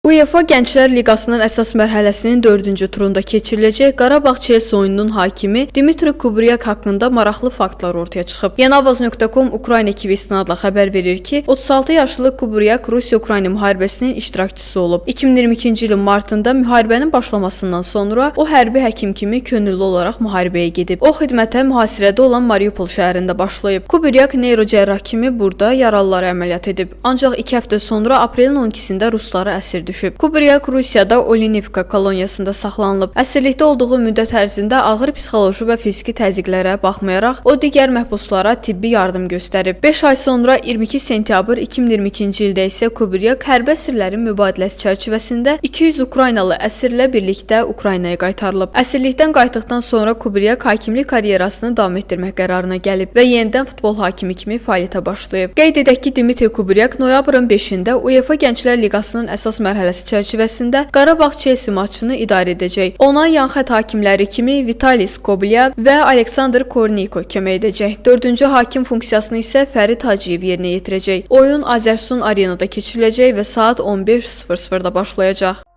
UEFA Gənclər Liqasının əsas mərhələsinin 4-cü turunda keçiriləcək Qarabağ Chelsea oyununun hakimi Dimitri Kubriak haqqında maraqlı faktlar ortaya çıxıb. Yanavaz.com Ukrayna ekibi istinadla xəbər verir ki, 36 yaşlı Kubriak Rusiya-Ukrayna müharibəsinin iştirakçısı olub. 2022-ci ilin martında müharibənin başlamasından sonra o hərbi həkim kimi könüllü olaraq müharibəyə gedib. O xidmətə mühasirədə olan Mariupol şəhərində başlayıb. Kubriak neyrocərrah kimi burada yaralılara əməliyyat edib. Ancaq 2 həftə sonra aprelin 12-sində ruslara əsir düşüb. Kubriak Rusiyada Olenivka koloniyasında saxlanılıb. Əsirlikdə olduğu müddət ərzində ağır psixoloji və fiziki təzyiqlərə baxmayaraq, o digər məhbuslara tibbi yardım göstərib. 5 ay sonra 22 sentyabr 2022-ci ildə isə Kubriak hərbi əsirlərin mübadiləsi çərçivəsində 200 Ukraynalı əsirlə birlikdə Ukraynaya qaytarılıb. Əsirlikdən qayıtdıqdan sonra Kubriak hakimlik karyerasını davam etdirmək qərarına gəlib və yenidən futbol hakimi kimi fəaliyyətə başlayıb. Qeyd edək ki, Dimitri Kubriak noyabrın 5-də UEFA Gənclər Liqasının əsas mərhələsi çərçivəsində Qarabağ Chelsea maçını idarə edəcək. Ona yan xətt hakimləri kimi Vitali Skoblya və Aleksandr Korniko kömək edəcək. Dördüncü hakim funksiyasını isə Fərid Hacıyev yerinə yetirəcək. Oyun Azərsun Arenada keçiriləcək və saat 15:00-da başlayacaq.